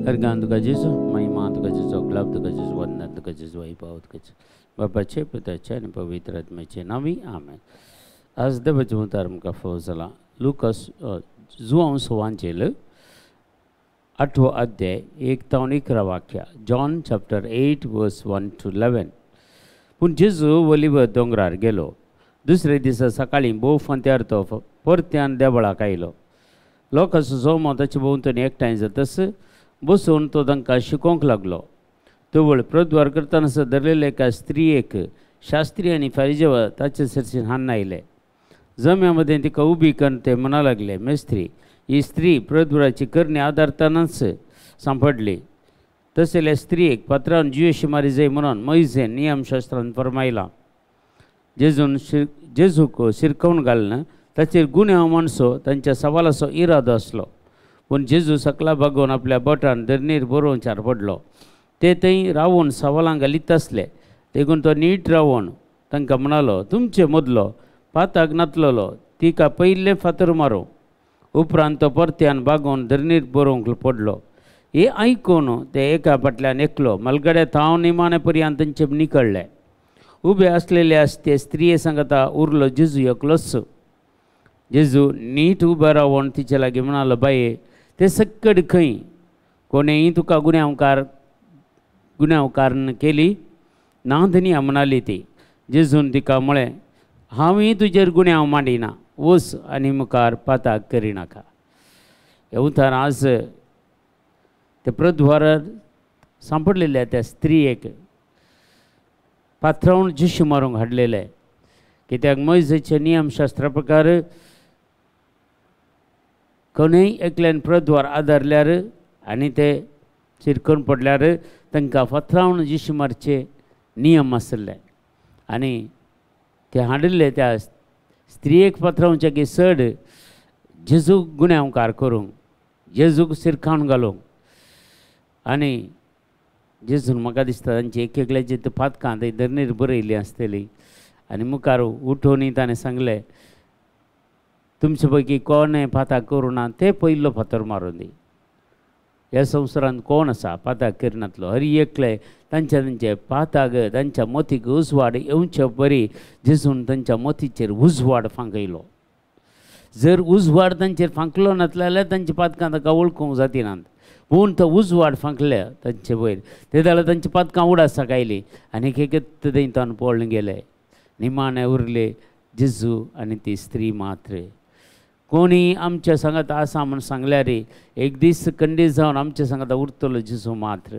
Organ तुका जेजू, महिमा तुका जेजू, गुलाब तुका जेजू, वंदन तुका जेजू, वैभव तुका जेजू, बापाचे पुताचे आनी पवित्र आत्म्याचे नांवी आमेन. आज देवाचें उतर आमकां फावो जालां लुकास जुआंव सुवांचेल 8वो अध्याय 1 ते 11 वाक्या, John chapter 8 verse 1 to 11. पूण जेजू ओलिव दोंगरार गेलो. दुसरे दिसा सकाळीं भोव फांत्यार तो परत्यान देवळाक आयलो. लोकांचो जमो ताचे भोंवतणी एकठांय जातस बसून तो तांकां शिकोवंक लागलो. तवळ प्रद्वार करतना धरलेले एका स्त्रियेक शास्त्री आनी फारिजेव ताचे सरशीन हाडून आयले. जम्या मदें तिका उबी करून ते म्हणा लागले, मेस्त्री, ही स्त्री प्रद्वाराची करणी आदारतनाच सांपडली. तसले स्त्रियेक पात्रान जिवेशी मारी जाय म्हणून मोयजेन नियमशास्त्रान फरमायलां. जेजून जेजूक शिरकोवन घालून ताचेर गुन्यांव माणसो तांच्या सवालाचो इरादो आसलो. पूण जेजू सकला बागोवन आपल्या बोटान धरणीर बरोवंचार पडलो. ते थंय रावून सवालां घालीत आसले. देखून तो नीट रावून तांकां म्हणालो, तुमचे मदलो पाताक नातलेलो तिका पयलें फातर मारूं. उपरांत तो परत्यान बागोवन धरणीर बरोवंक पडलो. हे आयकून ते एका फाटल्यान एकलो मलगड्या थावन निमाणे पर्यंत तांचे निकळ्ळे. उबे आसलेले आसते स्त्रिये सांगता उरलो जेजू एकलोच. जेजू नीट उबो रावन तिचे लागीं म्हणालो, बाये, ते सक्कड खंय कोणेंय तुका गुन्यांवकार केली ना धनिया म्हणाली ती. जेजून तिका म्हळें, हांवूय तुजेर गुन्यांव मांडिना, वच आनी मुखार पाताक करिनाका. हे उतर आज ते प्रद्वारार सांपडलेल्या त्या स्त्रियेक पात्रावन जेशू मारूंक हाडलेले. कित्याक मोयजेचे नियमशास्त्रा प्रकार कोणूय एकल्यान प्रद्वार आदारल्यार आनी ते चिरकून पडल्यार तांकां फातरावन जेशू मारचे नियम आसले. आनी ते हाडिल्ले त्या स्त्रियेक फातरावचे की चड जेजूक गुन्यांवकार करूंक, जेजूक शिरकावन घालूंक. आनी जेजून म्हाका दिसता तांची एक एकल्याची पातकां थंय धरणीर बरयल्ली आसतली. आनी मुखार उठोवन ताणें सांगलें, तुमचे पैकी कोणें पाताक करूं ना ते पयलो फातर मारून दी. ह्या संवसारांत कोण आसा पाताक करिनातलो? हर एकले तांच्या तांचे पाताक तांच्या मोतीक उजवाड येवचे परी जेजून तांच्या मोतीचेर उजवाड फांकयलो. जर उजवाड तांचेर फांकलो नातलो जाल्यार तांची पातकां ताका वळखूंक जातिनात. पूण तो उजवाड फांकले तांचे वयर ते जाल्यार तांची पातकां उडासाक आयली आनी एक थंय तावन पळोवन गेले. निमाणे उरले जेजू आनी ती स्त्री मात्र. कोणी आमच्या सांगात आसा म्हूण सांगल्यार एक दीस कंडीत जावन आमच्या सांगात उरतलो जेजू मात्र,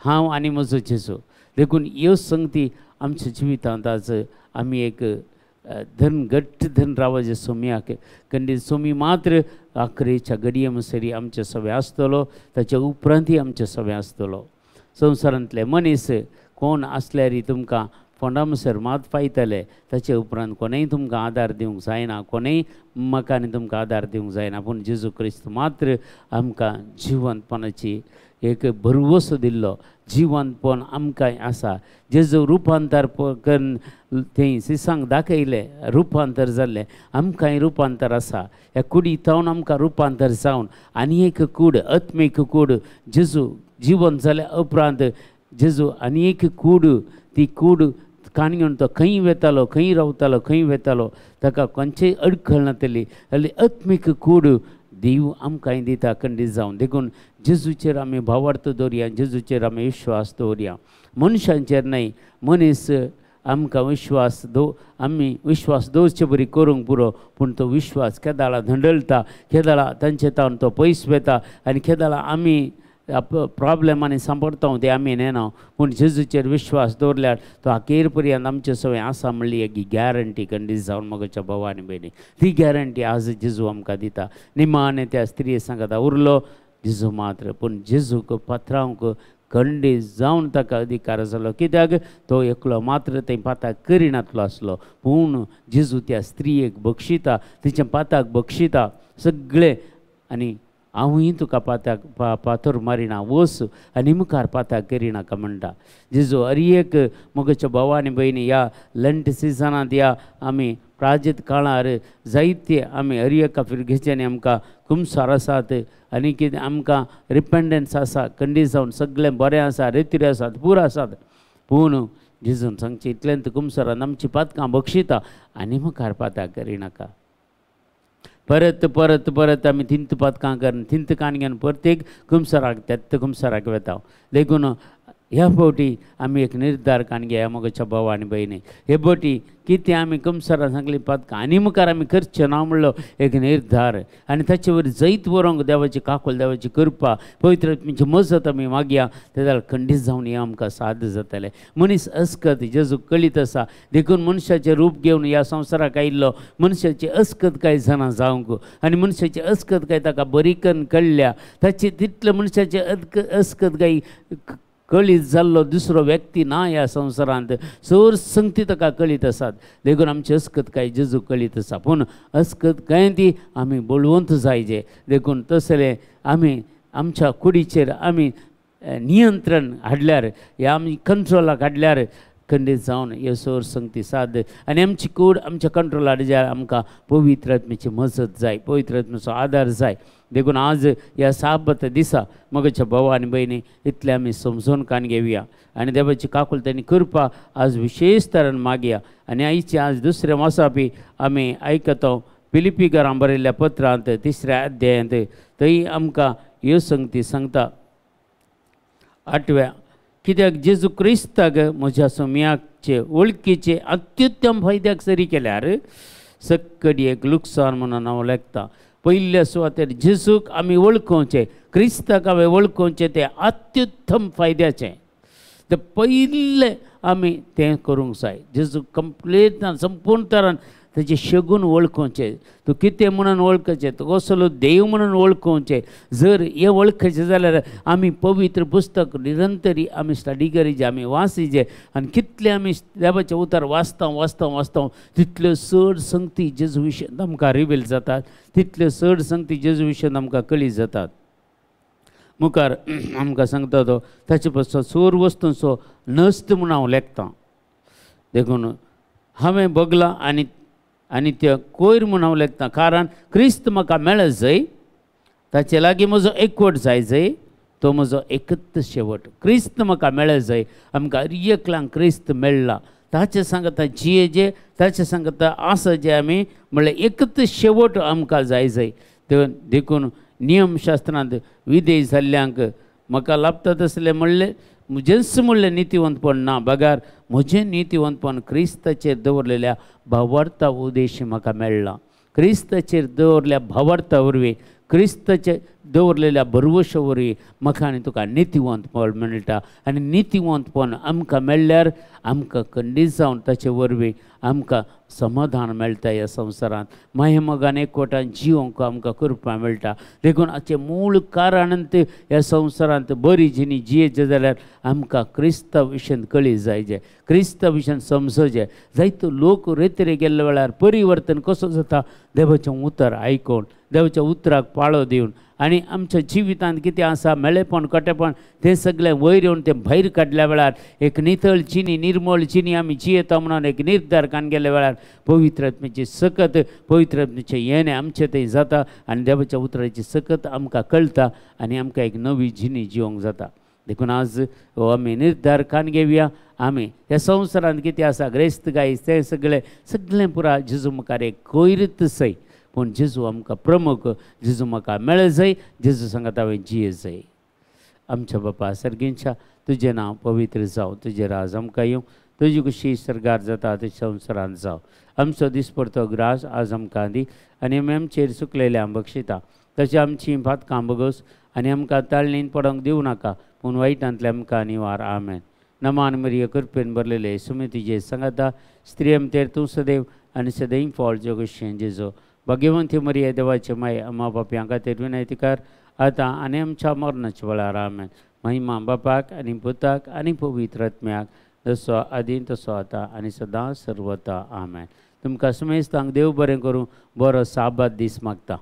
हांव आनी म्हजो जेजू. देखून ह्यो संगती आमच्या जिवितांत आज आमी एक धन घट्ट धन रावचे सोम्याक कंडीत सोमी मात्र आखरेच्या घडये मसरी आमचे सगळे आसतलो, ताच्या उपरांतय आमचे सगळे आसतलो. संवसारांतले मनीस कोण आसल्यारय तुमकां फोंडा मसर मात पायतले, ताचे उपरांत कोणेंय तुमकां आदार दिवंक जायना, कोणेंय म्हाका आनी तुमकां आदार दिवंक जायना. पूण जेजू क्रिस्त मात्र आमकां जिवंतपणाची एक भरवसो दिल्लो, जिवंतपण आमकां आसा. जेजू रुपांतर करून थंय सिसांक दाखयलें, रुपांतर जाल्लें, आमकांय रुपांतर आसा. ह्या कुडी थावन आमकां रुपांतर जावन आनी एक कूड, आत्मीक कूड जेजू जिवंत जाल्या उपरांत जेजू आनी एक कूड, ती कूड काणयेन तो खंय वेतालो, खंय रावतालो, खंय वेतालो, ताका खंयचीय अडखळ नातली. जाल्यार आत्मीक कूड देव आमकांय दिता खंडीत जावन. देखून जेजूचेर आमी भावार्थ दवरया, जेजूचेर आमी विश्वास दवरया, मनशांचेर न्हय. मनीस आमकां विश्वास आमी विश्वास दवरचे बरी करूंक पुरो, पूण तो विश्वास केदाळा धंडळटा, केदाळा तांचे तावन तो पयस वेता आनी केदाळा आमी प्रॉब्लेमांनी सांपडटा ते आमी नेना. पूण जेजूचेर विश्वास दवरल्यार तो अखेर पर्यंत आमचे सगळें आसा म्हणली एक गॅरंटी खंडीत जावन म्हज्या भावा आनी भयणी. ती गॅरंटी आज जेजू आमकां दिता. निमाणे त्या स्त्रिये सांगता उरलो जेजू मात्र. पूण जेजूक पात्रांक खंडीत जावन ताका अधिकार जालो, कित्याक तो एकलो मात्र थंय पाताक करिनातलो आसलो. पूण जेजू त्या स्त्रियेक बक्षिता, तिच्या पाताक बक्षिता सगळें. आनी हांवूय तुका पाताक पातोर मारिना, वस आनी मुखार पाताक करिनाका म्हणटा जेजू. हर एक म्हज्या भावा आनी भयणी ह्या लंट सिजनांत ह्या आमी प्राजित काळार जायते आमी हर एका फिरगेच्यानी आमकां कुमसार आसात आनी कितें आमकां रिपेंडन्स आसा, खंडीत जावन सगळें बरें आसा, रेतिरे आसात, पूर आसात. पूण जेजून सांगचें इतलेंत कुमसारान आमची पातकां बक्षिता आनी मुखार पातां करिनाका. परत परत परत आमी थिंत पातकां करून थिंत कान घेवन प्रत्येक कुमसाराक त्यात कुमसाराक वेता. देखून ह्या फावटी आमी एक निर्धार कान घेया म्हज्या भाव आनी भयणी, हे फावटी कितें आमी कुमसारान सांगली पातकां आनी मुखार आमी करचें ना म्हणलो एक निर्धार आनी ताचे वयर जैत बरोवंक देवाची काकूल, देवाची कृपा, पवित्र आत्म्याची मजत आमी मागया. ते जाल्यार खंडीत जावन हें आमकां साद जातलें. मनीस अस्कत जेजू कळीत आसा, देखून मनशाचें रूप घेवन ह्या संवसाराक आयिल्लो मनशाची अस्कत काय जाणा जावंक आनी मनशाची अस्कत काय ताका बरी करून कळ्ळ्या, ताची तितले मनशाची अस्कत काय कळीत जाल्लो दुसरो व्यक्ती ना ह्या संवसारांत. चड संगती ताका कळीत आसात. देखून आमची अस्कत काय जेजू कळीत आसा, पूण अस्कत काय ती आमी बळवंत जायजे. देखून तसलें आमी आमच्या कुडीचेर आमी नियंत्रण हाडल्यार ह्या आमी कंट्रोलाक हाडल्यार खंडीत जावन ह्यो सोर संगती साद आनी आमची कूड आमच्या कंट्रोल हाडल्यार आमकां पवित्र आत्म्याची मजत जाय, पवित्र आत्म्याचो आदार जाय. देखून आज ह्या साबत दिसा म्हज्या भाव आनी भयणी इतलें आमी समजून कान घेवया आनी देवाची काकूल तांणी कृपा आज विशेश तरेन मागया. आनी आयचे आज दुसरें वाचापी आमी आयकता फिलिप्पीकारां बरयल्ल्या पत्रांत 3 अध्यायांत थंय आमकां ह्यो संगती सांगता. 8व्या कित्याक जेजू क्रिस्ताक म्हज्या सोम्याचे वळखीचे अत्युत्तम फायद्याक सरी केल्यार सक्कडी एक लुकसाण म्हणून हांव लेखता. पयल्या सुवातेर जेजूक आमी वळखोवचें, क्रिस्ताक आमी वळखोवचें तें अत्युत्तम फायद्याचें. तें पयलें आमी तें करूंक जाय. जेजू कंप्लीट संपूर्ण तरान ताचें शगून वळखोवचें, तूं कितें म्हणून वळखचें, तूं कसलो देव म्हणून वळखोवचें. जर हें वळखचें जाल्यार आमी पवित्र पुस्तक निरंतरी आमी स्टडी करीचे, आमी वाचिचे आनी कितलें आमी देवाचें उतर वाचता वाचता वाचता तितल्यो चड संगती जेजू विशयांत आमकां रिवील जातात, तितल्यो चड संगती जेजू विशयांत आमकां कळीत जातात. मुखार आमकां सांगता तो ताचे पासून चोर वस्तूंचो नश्ट म्हूण हांव लेखतां. देखून हांवें बगलां आनी आनी ते कोयर म्हूण हांव लेखता, कारण क्रिस्त म्हाका मेळत जाय, ताचे लागीं म्हजो एकवट जाय जाय, तो म्हजो एकच शेवट. क्रिस्त म्हाका मेळत जाय. आमकां एकल्यांक क्रिस्त मेळ्ळा, ताचे सांगता जिये जे, ताचे सांगता आसा जे आमी म्हणल्यार एकच शेवट आमकां जाय जाय. देखून नियमशास्त्रांत विधेय जाल्ल्यांक म्हाका लाभता तसलें म्हणलें म्हजेंच म्हणलें नितिवंतपण ना, बगार म्हजें नितिवंतपण क्रिस्ताचेर दवरलेल्या भावार्था उद्देश म्हाका मेळ्ळा. क्रिस्ताचेर दवरल्या भावार्था वरवीं, क्रिस्ताचेर दवरलेल्या भरवशा वरवीं म्हाका आनी तुका नितिवंतपण मेळटा. आनी नितिवंतपण आमकां मेळ्ळ्यार आमकां खंडीत जावन ताचे वरवीं आमकां समाधान मेळटा ह्या संवसारांत. मायेमोगान एकवटान जिवंक आमकां कृपा मेळटा. देखून हाचें मूळ कारण ह्या संवसारांत बरी जिणी जियेचें जाल्यार आमकां क्रिस्ता विशयान कळी जायचे, क्रिस्ता विशयान समजचें. जायतो लोक रेतरे गेल्ल्या वेळार परिवर्तन कसो जाता, देवाचें उतर आयकून, देवाच्या उतराक पाळो दिवन आनी आमच्या जिवितांत कितें आसा मेळेपण कटेपण तें सगळें वयर येवन तें भायर काडल्या वेळार एक नितळ जिणी, निर्मळ जिणी आमी जियेता म्हणून एक निर्धार कान गेल्या वेळार पवित्र आत्म्याची सकत, पवित्र आत्म्याचें येणें आमचें थंय जाता आनी देवाच्या उतराची सकत आमकां कळटा आनी आमकां एक नवी जिणी जिवंक जाता. देखून आज हो आमी निर्धार कान घेवया. आमी ह्या संवसारांत कितें आसा ग्रेस्त गाय तें सगळें सगळें पुरा जेजू मुखार एक कोयरीत सय, पूण जेजू आमकां प्रमुख, जेजू म्हाका मेळ जाय, जेजू सांगता हांवें जिये जाय. आमच्या बापा सर्गींच्या तुजें नांव पवित्र जावं, तुजें राज आमकां येवं, तुजी खुशी सर्गार जाता तशी संवसारांत जावं. आमचो दिसपडतो ग्रास आज आमकां दी आनी आमी आमचेर चुकलेले आम बक्षिता, तशें आमची पातकां बगस आनी आमकां ताळणीन पडोंक दिवं नाका, पूण वायटांतले आमकां निवार. आमेन. नमान मरिय कृपेन भरलेले सुमी तुजे सांगता, स्त्रियम तेर तूं सदैव आनी सदैव फळ जोगशें जेजो. भाग्यवंती मरिया देवाचे माय, अम्मा बाप्यां खातीर विनंती कर आतां आनी आमच्या मरणाच्या वेळार. आमेन. महिमा बापाक आनी पुताक आनी पवित्र आत्म्याक, जसो आदीं तसो आतां आनी सदां सर्वता. आमेन. तुमकां सुमेस्तांक देव बरें करूं, बरो साबात दीस मागता.